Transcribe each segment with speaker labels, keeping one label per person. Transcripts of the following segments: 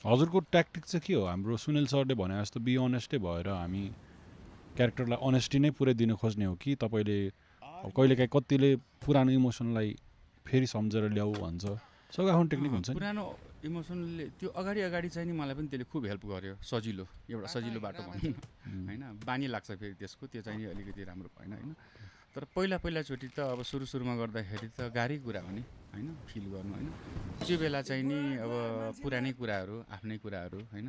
Speaker 1: हजुरको ट्याक्टिक चाहिँ के हो? हाम्रो सुनिल सरले भने जस्तो बी अनेस्टै भएर हामी क्यारेक्टरलाई अनेस्टी नै पुरै दिन खोज्ने हो कि तपाईँले कहिलेकाहीँ कतिले पुरानो इमोसनलाई फेरि सम्झेर ल्याऊ भन्छ, सब आफ्नो टेक्निक हुन्छ नि।
Speaker 2: पुरानो इमोसनले त्यो अगाडि चाहिँ नि मलाई पनि त्यसले खुब हेल्प गर्यो, सजिलो एउटा सजिलो बाटो भनौँ न होइन, बानी लाग्छ फेरि त्यसको, त्यो चाहिँ नि अलिकति राम्रो भएन होइन। तर पहिलाचोटि त अब सुरुमा गर्दाखेरि त गाह्रै कुरा हो नि होइन, फिल गर्नु होइन। त्यो बेला चाहिँ नि अब पुरानै कुराहरू, आफ्नै कुराहरू होइन,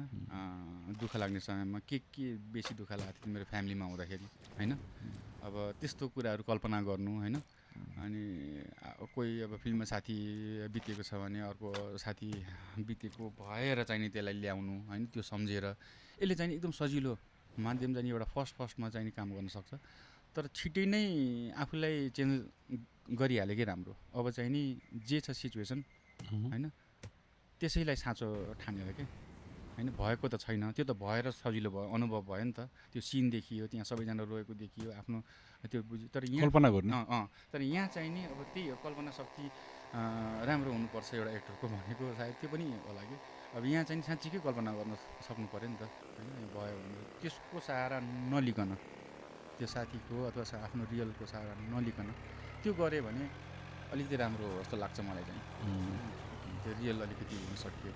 Speaker 2: दुःख लाग्ने समयमा के बेसी दुःख लाग्थ्यो मेरो फ्यामिलीमा हुँदाखेरि होइन। अब त्यस्तो कुराहरू कल्पना गर्नु होइन। अनि कोही अब फिल्ममा साथी बितेको छ भने अर्को साथी बितेको भएर चाहिँ नि त्यसलाई ल्याउनु होइन, त्यो सम्झेर यसले चाहिँ एकदम सजिलो माध्यम चाहिँ एउटा फर्स्टमा चाहिँ नि काम गर्न सक्छ। तर छिटै नै आफूलाई चेन्ज गरिहाल्यो कि राम्रो। अब चाहिँ नि जे छ सिचुएसन होइन, त्यसैलाई साँचो ठानेर के होइन, भएको त छैन, त्यो त भएर सजिलो भयो, अनुभव भयो नि त। त्यो सिन देखियो, त्यहाँ सबैजना रोएको देखियो, आफ्नो त्यो बुझ्यो। तर यहाँ
Speaker 1: कल्पना गर्ने
Speaker 2: तर यहाँ चाहिँ नि अब त्यही हो, कल्पना शक्ति राम्रो हुनुपर्छ एउटा एक्टरको भनेको, सायद त्यो पनि होला कि। अब यहाँ चाहिँ साँच्चीकै कल्पना गर्न सक्नु पऱ्यो नि त होइन। भयो भने त्यसको सहारा नलिकन, त्यो साथीको अथवा आफ्नो रियलको सहारा नलिकन त्यो गऱ्यो भने अलिकति राम्रो हो जस्तो लाग्छ मलाई चाहिँ। त्यो रियल अलिकति हुन सकियो।